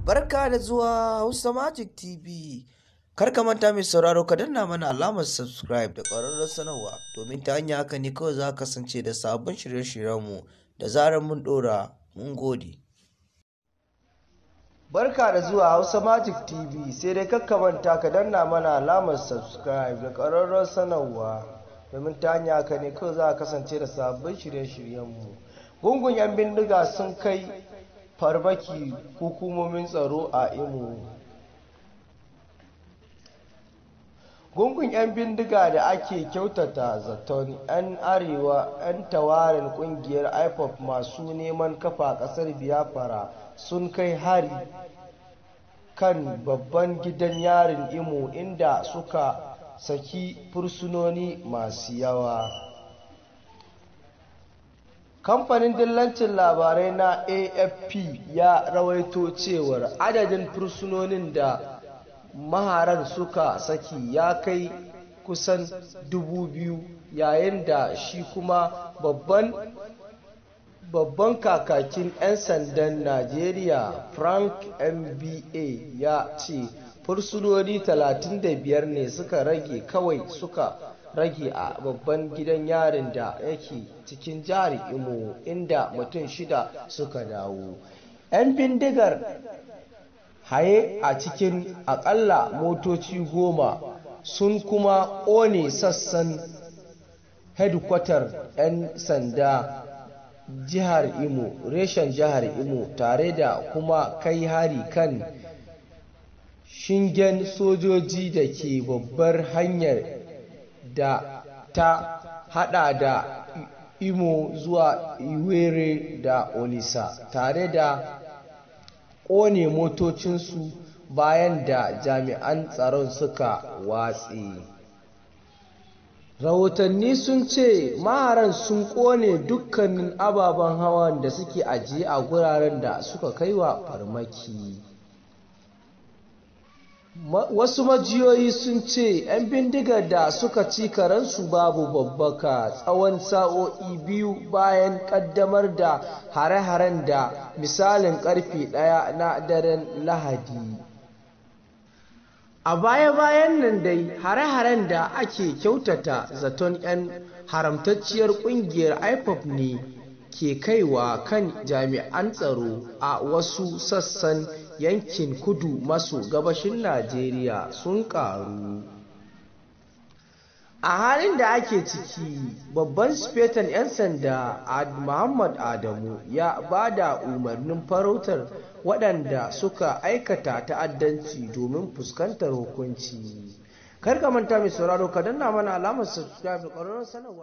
Barka da zuwa Hausa Magic TV. Kar ka manta mai sauraro, ka danna mana alamar subscribe da ƙararrawar sanarwa, domin ta hanyar haka ne kawai za ka kasance da sabbin shirye-shiryenmu da zarar mun ɗora. Mun gode. Barka da zuwa Hausa Magic TV, sai dai kar ka manta ka danna mana alamar subscribe da ƙararrawar sanarwa, domin ta hanyar haka ne kawai za ka kasance da sabbin shirye-shiryenmu. Gungun 'yan bindiga sun kai farmaki hukumomin tsaro a Imo. Gungun 'yan bindiga da ake kyautata zaton 'yan arewa 'yan tawaren kungiyar IPOB masu neman kafa kasar Biafra sun kai hari kan babban gidan yarin Imo, inda suka saki fursunoni masu yawa. Kamfanin dillancin labarai na AFP ya rawaito cewar adadin fursunonin da maharan suka saki ya kai kusan 2,000, yayin da shi kuma babban kakakin 'yan sandan Najeriya Frank Mba ya ce fursunoni 35 ne suka rage kawai suka rage a babban gidan yarin da yake cikin jihar Imo, inda mutum 6 suka dawo. 'Yan bindigar haye a cikin akalla motoci 10 sun kuma ƙone sassan hedkwatar 'yan sanda jihar Imo reshen jihar Imo, tare da kuma kai hari kan shingen sojoji da ke babbar hanyar da ta hada da Imo zuwa Iwerre da Onitsha, tare da ƙone motocinsu bayan da jami'an tsaron suka watse. Rahotanni sun ce maharan sun ƙone dukkanin ababen hawan da suke ajiye a guraren da suka kai wa farmaki. Wasu majiyoyi sun ce 'yan bindigar da suka ci karensu babu babbaka tsawon sa'o'i 2 bayan kaddamar da hare-haren da misalin karfe 1 na daren Lahadi. A baya-bayan nan dai hare-haren da ake kyautata zaton 'yan haramtacciyar kungiyar IPOB ne ke kaiwa kan jami'an tsaro a wasu sassan yankin kudu maso gabashin Najeriya sun karu. A halin da ake ciki, babban sufeton 'yan sanda Muhammad Adamu ya ba da umarnin farautar waɗanda suka aikata ta'addanci domin fuskantar hukunci. Kar ka manta mai sauraro, ka danna mana alamar subscribe da ƙararrawar sanarwa.